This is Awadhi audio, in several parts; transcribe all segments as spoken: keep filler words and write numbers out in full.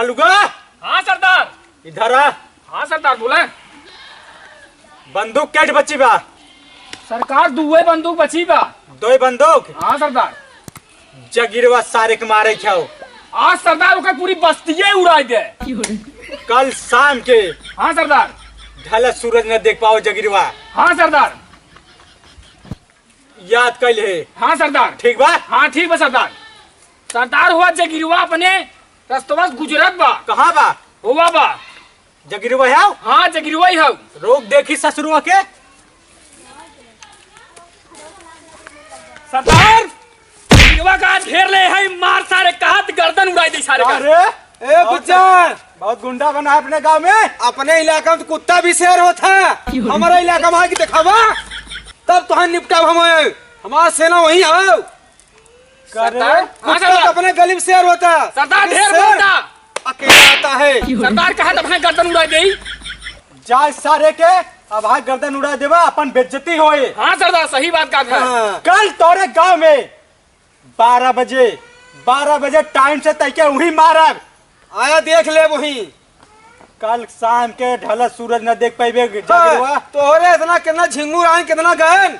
अलुगा। हाँ सरदार। इधर आ। हाँ सरदार, बोले। बंदूक कैट बची बा? सरकार, दुए बंदूक बची बा। दोई बंदूक? हाँ सरदार। जगीरवा सारे के मारे खाओ। आज सरदार ओकर पूरी बस्तिये उड़ाई दे। कल शाम के हाँ सरदार। ढलत सूरज न देख पाओ जगीरवा। हाँ सरदार। याद कैल है। हाँ सरदार। ठीक बा? हाँ ठीक बा सरदार। सरदार हुआ जगीरवा अपने रस्तवा से गुजरत बा। कहाँ बा? हुआ बा। जगीरवा है? हाँ, जगीरवा ही है। रोक देखी ससुरवा के। सरदार, जगीरवा का घेर ले है, मार सारे का हाथ गर्दन उड़ाई दे सारे का। अरे, ए और गुज्जर, बहुत गुंडा बना है अपने गांव में। अपने इलाका में तो कुत्ता भी शेर होता है, हमारा इलाका में आके दिखावा, तब तो हम निपटाब हम। हमारा सेना वही है। करे? सरदार, हाँ, कुत्ता तो सरदार। अपने गली में शेर होता। सरदार, लेकिन ढेर शेर बोलता। अकेला आता है। सरदार, कहा तो अपने गर्दन उड़ा देई। जाए सारे के, अब हाँ गर्दन उड़ा देबा, अपन बेइज्जती होए। हाँ सरदार, सही बात कहा था। हाँ। कल तोरे गांव में बारह बजे, बारह बजे टाइम से तैके वही मारब। आया देख ले वही। कल शाम के ढलत सूरज न देख पाइबे, हाँ, जागरुआ। तोहरे इतना कितना झिंगुर आइन, कितना गहन।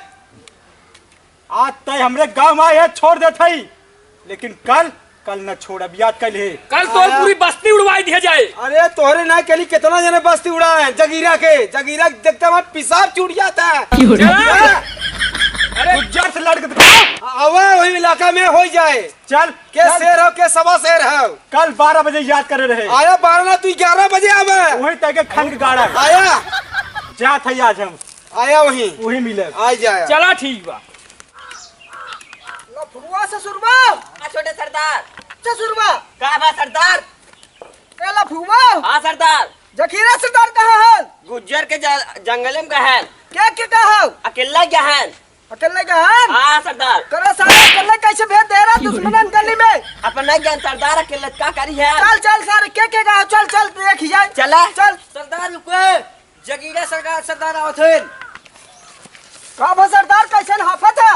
आज तय हमरे गांव में आए है, छोड़ देत हई, लेकिन कल, कल न छोड़ब, याद कइले। कल तो आया। पूरी बस्ती उड़वाई दिया जाए। अरे तोहरे ना कली कितना जने बस्ती उड़ाए हैं, जगीरा के, जगीरा के देखते वहाँ पेशाब छूट जाता है। क्यों रे? हाँ। अरे गुज्जर से लड़ के दिखाओ। आवा वही इलाका में हो जाए। चल, के चल। शेर हो, के सवा शेर हो। कल बारह बजे याद करे रहे। आया बारह ना, तू ग्यारह बजे आवे। वही तय के खन के गाड़ा। आया। जात है आज हम। आया वही। वही मिले। आ जाया। चला ठीक बा। लफुआ ससुरबा। का छोटे सरदार? ससुरबा। का बा सरदार? ए लफुआ। हाँ सरदार। जखीरा सरदार कहाँ है? गुज्जर के ज-, जंगले में गहन। के के कहा? अकेला गहन। अकेले गहन? हाँ सरदार। करे सारे अकेले कैसे भेज दे रहा दुश्मनन गली में? अपन नहीं ज्ञान सरदार अकेले का करी है? चल चल सारे के के कहा? चल चल देख जाए। चला। चल। सरदार रुको। जगीरा सरकार सरदार आवत हैं। का बा सरदार, कैसन हाफत है?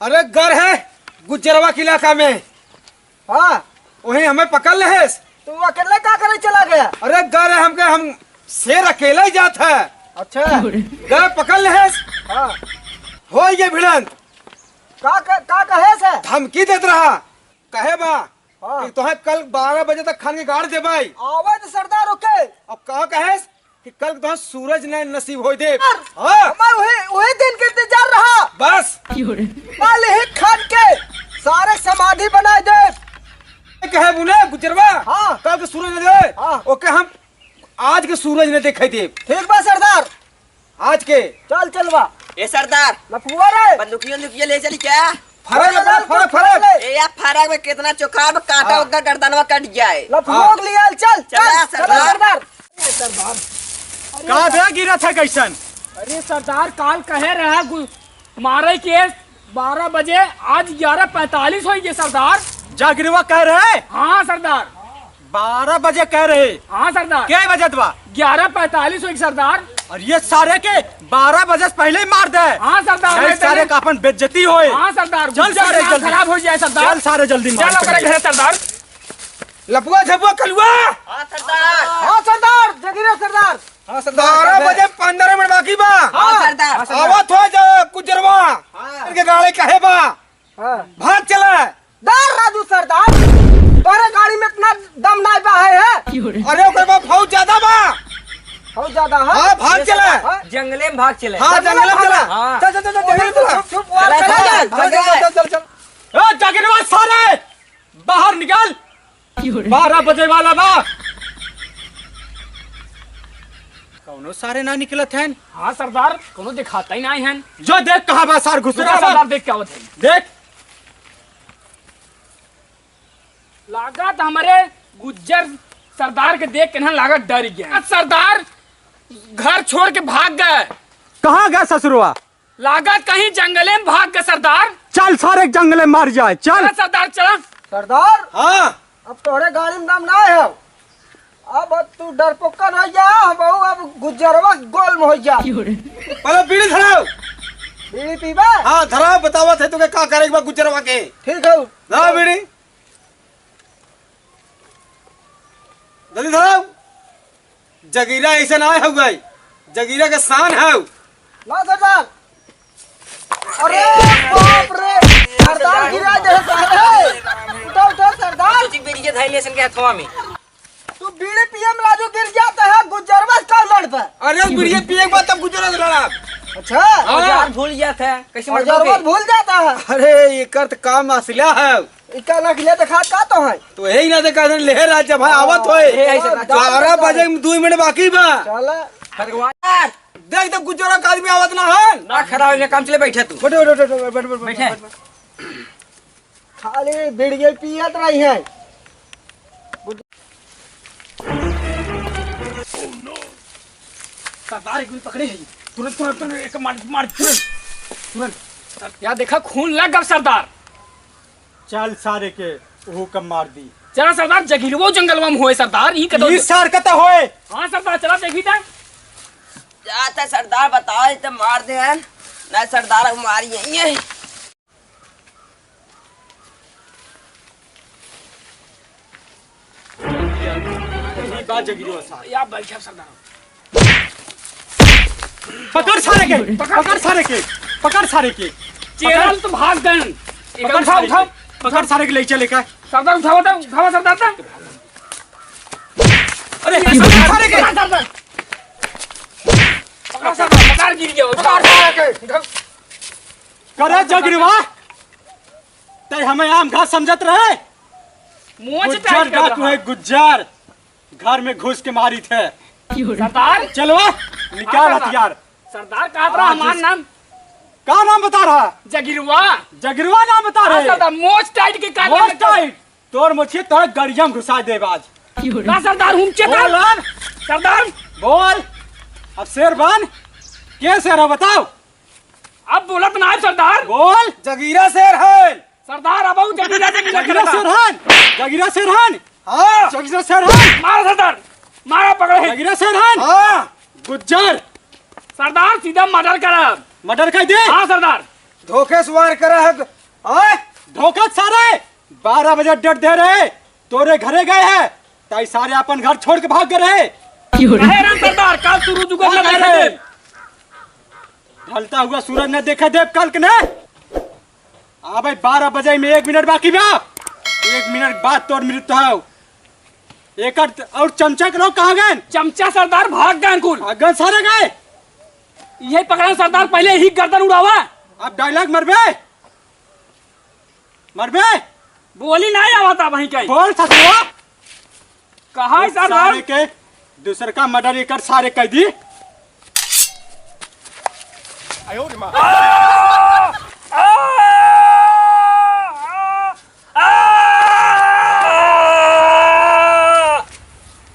अरे गर है गुजरवा के इलाका में। हाँ। वहीं हमें पकड़ लेहेस। तू अकेले का करे चला गया? अरे गर है हमके, हम शेर अकेला ही जात है। अच्छा। गर पकड़ लेहेस। हाँ। हो ये भिड़ंत। का क-, का कहे से? धमकी देत रहा। कहे बा हाँ। कि तोहे कल बारह बजे तक खान के गाड़ दे भाई। आवे तो सरदार ओके। अब का कहेस? कि कल तोहे सूरज न नसीब होई दे। हाँ। हमार वही, वही दिन के इंतजार रहा। बस। काल ही खान के सारे समाधि बनाए दे। कहे बुने गुजरवा, हाँ। कल के सूरज न दे। हाँ। ओके हम आज के सूरज न देखाई दे। ठीक बा सरदार। आज के। चल, चल बा। ए सरदार। लफुआ रे। बंदूकिया, बंदूकिया ले चली क्या? फरक, फरक, फरक। ए यार, फरक में कितना चोखा बा, काटा हाँ। ओकर गर्दनवा कट जाए। लफुआ के लिए चल, चला, चल, सरदार। सरदार। ए, सरदार। अरे का बे गिरत है कैसन? अरे सरदार, काल कहे रहा गु-, मारे के बारह बजे, आज ग्यारह पैंतालीस होई गए सरदार। जागरवा कह रहे? हाँ सरदार। बारह बजे कह रहे। हाँ सरदार। के बजत बा? ग्यारह पैंतालीस होई सरदार। और ये सारे के बारह बजे से पहले ही मार दे। हाँ सरदार, नहीं मैं सारे पहले का अपन बेइज्जती होए। हाँ सरदार, चल गुज्जर सारे दिमाग जल्दी। खराब हो जाए सरदार। चल सारे जल्दी मार चल ओकरे चल। घरे सरदार। लपुआ झपुआ कलुआ। हाँ सरदार। हाँ सरदार, जगीरे सरदार। हाँ सरदार, बारह बजे पन्द्रह मिनट बाकी बा। हाँ सरदार। आवत हो जा गुजरवा। हाँ। इनके गाड़ी कहे बा? हाँ। भाग चला। डर राजू सरदार, तोरे गाड़ी में इतना दम नाय बा है, है? अरे ओकर बा फौज ज्यादा बा। फौज ज्यादा है? हाँ, भाग चला। हाँ? जंगले में भाग चले। हाँ, जंगले में चला। हाँ। चल, चल, चल, चल, जंगले में चला। चुप, चुप, चला, चल, चला, चल, चल, चल, चल, चल, चल। ए, जागरवा सारे, बाहर निकल। बारह बजे वाला बा। कौनो सारे ना निकलत हैं। हाँ सरदार, कौनो दिखाता ही नहीं है। जो देख कहाँ बा सार घुसरा रुका सार। सरदार, देख क्या होता है। देख। लागत हमरे गुज्जर सरदार के देख के ना लागत डर गया। सरदार घर छोड़ के भाग गए। कहाँ गए ससुरवा? लागत कहीं जंगले में भाग गए सरदार। चल सारे जंगले में मार जाए, चल। चल सरदार, चल। सरदार, हाँ। अब तोहरे गाड़ी में दम ना है। अब तू डरपोकन हो जा, हम अब गुजरवा गोल में हो जा। पहले बीड़ी धराओ। बीड़ी पीबा? हाँ, धराओ, बतावत है तुके का करे के बा गुजरवा के। ठीक है। धराओ बीड़ी। जल्दी धराओ। जगीरा ऐसे ना आए हुए, जगीरा के शान है। ना सरदार। अरे बाप रे, सरदार गिरा दे सारे। उठो, उठो सरदार। जी, बीड़ी के धैले सन के हथवा में। तू बीड़ी पिए में राजू गिर जाता है, गुजरवा से कौन लड़ पे? अरे बीड़ी पिए के बाद तब गुजरवा से लड़ा। अच्छा। हाँ। औजार भूल जाता है, कैसे और मर जरूरत गए? भूल जाता है। अरे एकर तो काम असला है। इका ना खिले देखा का तो है? तो यही ना देखा, लेहे राज जब है आवत होए। ए, ऐसे ना। बारह बजे में दो मिनट बाकी बा। चला। भगवान। देख तो गुजरा का आदमी आवत ना है। ना खड़ा हो, काम चले, बैठे तू। बैठ, बैठ, बैठ, बैठ, बैठ, बैठ, बैठ, बैठे। बैठ, बैठ। खाली बीड़ी पियत रही है। सरदार एक मिनट पकड़े है। तुरंत, तुरंत, तुरंत, एक मार, मार, तुरंत, तुरंत। सर, या देखा, खून लग गल सरदार। चल सारे के, ओहू का मार दी। चला सरदार, जगीरवो जंगलवा में होए सरदार, ई कतो ई सार कता होए। हाँ सरदार, चला देखी ता। जाता सरदार, बताओ, ये तो मार दे हैं। ना सरदार, हम मारी यही है। ई बा जगीरवा सार। या बैठा सरदार। पकड़ सारे के, पकड़ सारे के, पकड़ सारे के। चेरल तो भाग गन। पकड़ सारे के, पकड़ सारे के, ले चले का। सरदार उठावा था, उठावा सरदार था। अरे, पकड़ सारे के। सरदार, सरदार। पकड़ सरदार, सरदार गिर गया। पकड़ सारे के। करे जगीरवा, तै हमें आम घास समझत रहे? मोच गुज्जर टाइट कर डाकू रहा। है, गुज्जर। घर में घुस के मारी थे। सरदार। चलो, निकाल हाँ, सरदार। हथियार। सरदार, कहा रहा आज हमार इस नाम? का नाम बता रहा? जगीरवा। जगीरवा नाम बता हाँ, रहे? सरदार, मोच टाइट के कान मोच में टाइट? तोर मोछिए तोर गड़िया में घुसा देब आज। ना सरदार, हम चेता। बोल अब। सरदार। बोल। अब शेर बन। के शेर है बताओ? अब बोलत ना है सरदार। बोल। जगीरा शेर है। सरदार, अब ऊ जगीरा से मिला जगीरा करता। शेरहन, जगीरा शेरहन। हाँ। जगीरा शेरहन। मारा सरदार, मारा पकड़े। जगीरा शेरहन। हाँ। गुज्जर। सरदार, सीधा मर्डर करा। मर्डर कर दे। हाँ सरदार। धोखे से वार करा है। हाँ। धोखा सारे, बारह बजे डेट दे रहे, तोरे घरे गए हैं, ताई सारे अपन घर छोड़ के भाग गए रहे। कहे रहे सरदार, काल सूरज उगत ना देखे देब। ढलता हुआ सूरज न देखे देब काल के ना। अबे बारह बजे में एक मिनट बाकी बा। एक मिनट बाद तोर मृत्यु हो। एक और चमचा के लोग कहाँ गए? चमचा सरदार भाग गए कुल। भाग गए सारे गए। यही पकड़न सरदार, पहले ही गर्दन उड़ावा। अब डायलॉग मरबे? मरबे? बोली ना आवता वहीं कहीं। बोल ससुरा। कहाँ है सरदार? सारे के दूसर का मर्डर एकर सारे कर दी।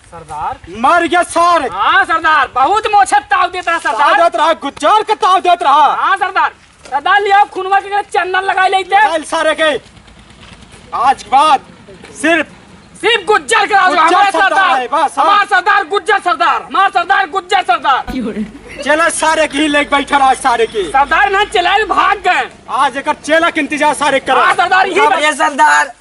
सरदार। मर गया सारे। हाँ सरदार, बहुत मोछत ताव देता सरदार। ताव देत रहा, गुज्जर के ताव देत रहा। हाँ सरदार, सरदार लिया खूनवा के चंदन लगाई लेते। चल सारे के। आज के बाद सिर्फ सिर्फ गुज्जर के राज, गुज्जर हमारे सरदार सरदार, है, बस, हाँ। हमार सरदार गुज्जर सरदार, हमार सरदार गुज्जर सरदार। चेला सारे के ही लेके बैठा रहा सारे के। सरदार ना चेला भाग गए। आज एकर चेला के इंतजार सारे करा। हाँ सरदार, यही बात। ये सरदार,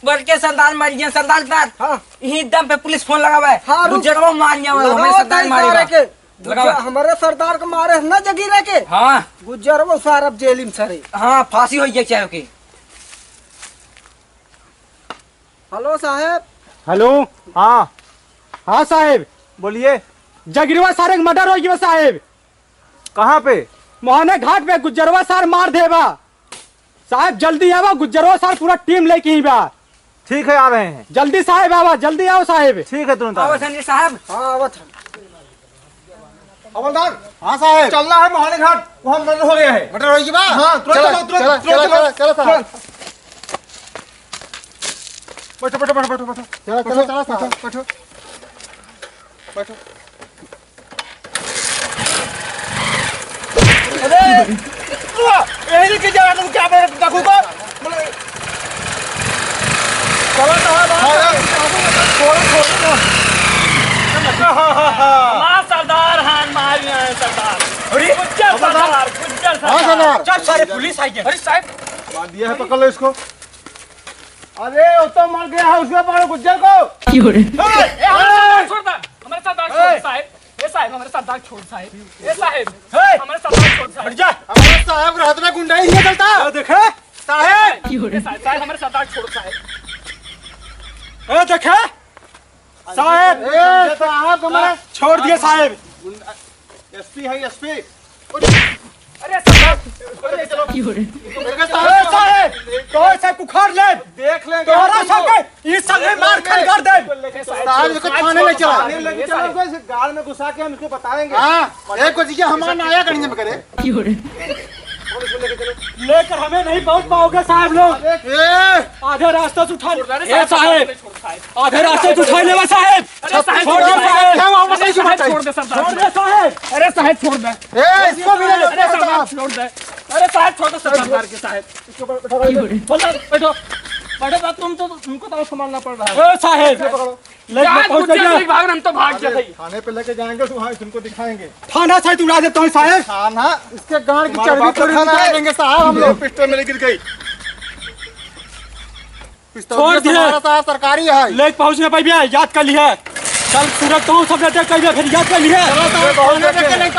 बोल के सरदार मर गया सरदार, सरदार। हाँ। यही दम पे पुलिस फोन लगावा है। हाँ, रुक। गुज्जरवा मार गया, लगाओ हमारे सरदार तेरी मारेगा। सारे के। लगाओ। गुज्जर, हमारे सरदार को मारे ना जगीरे के। हाँ। गुज्जरवा सार अब जेल में सरे। हाँ, फांसी हो गया चाहे के। हेलो साहेब। हेलो। हाँ। हाँ साहेब। बोलिए। जगीरवा सारे के मर्डर हो गया साहेब। कहाँ पे? मोहने घाट पे गुज्जरवा सार मार देबा। साहेब जल्दी आवा, गुज्जरवा सार पूरा टीम लेके ही बा। ठीक है, आ रहे हैं। जल्दी साहेब आवा, जल्दी आओ साहेब। ठीक है, तुरंत आ रहे हैं। साहेब। हाँ, आवत है। हवलदार। हाँ साहेब। चलना है मोहाली घाट, वहाँ मर्डर हो गया है। मर्डर हो गया बा? हाँ, तुरंत चलो, चलो, तुरंत, चलो, तुरंत चलो, चलो। चलो साहब। बैठो, बैठो, बैठो, बैठो, बैठो। चलो, चलो, बैठो, चलो साहब। बैठो, बैठो। बैठो। अरे, यही के जा रहा था, क्या मेरे देखो तो? बोले, चलो तो हाँ, बात हाँ, है। हाँ। छोड़ो, छोड़ो ना। हाँ, हाँ, हाँ, हाँ। माँ सरदार, हाँ, मार रहे हैं सरदार। अरे, गुज्जर सरदार, गुज्जर हाँ, सरदार। सरदार। चल, सारे पुलिस आई है। अरे साहब। मार दिया है, पकड़ लो इसको। अरे, वो तो मर गया है, उसको पकड़ो, गुज्जर को। क्यों रे? ए, ए, हाँ, सरदार छोड़ साहेब। ए साहेब, हे! हमारे सरदार छोड़ साहेब। हट जा। हमारे साहब के हाथ में गुंडाई नहीं चलता। ए, देखे? साहेब! ए साहेब, साहेब, हमारे सरदार छोड़ साहेब। ए, देखे? साहेब! ए, साहब, हमारे छोड़ दिए साहेब। गुंडा, एसपी है, एसपी। अरे साहेब, अरे चलो। अरे साहेब, तो साहेब उखाड़ ले। देख लेंगे तोहरा हम सबके, ई सब भी मार खान कर दे। साहब, इसको थाने ले चलो। थाने लेके चलो, इसको गाड़ में घुसा के हम इसको बताएंगे। हाँ, एक को जिया हमारा नाया गणित में करे। लेकर हमें नहीं पहुंच पाओगे साहब लोग। ए! आधे रास्ते से उठा ले। ए साहेब, आधे रास्ते से उठा ले साहेब। अरे साहेब, छोड़ दे साहेब। क्या हुआ? अरे साहेब, छोड़ दे सरदार। छोड़ दे साहेब। अरे साहेब, छोड़ दे। ए, इसको भी ले लो। अरे सरदार, छोड़ दे। अरे साहेब, छोड़ दे सरदार के साहेब। इसको बैठो, बैठो, बैठो, बैठो, तुम तो, तुमको तो संभालना पड़ रहा है। ए साहेब, लेके पहुंच जाइए। भाग, हम तो भाग जाते ही। थाने पे लेके जाएंगे, तो वहाँ तुमको दिखाएंगे। थाना से उड़ा देता हूँ साहेब। थाना? इसके गांड की चर्बी पूरी निकाल देंगे साहब हम लोग। पिस्टल मेरे गिर गई। पिस्तौल छोड़ दिए। तुम्हारा साहब सरकारी है। लेके पहुंच ना पाइबे, याद कर लिहे। कल सूरज तो सब देख कर फिर याद कर लिहे। चलो, चलो, बहुत देर के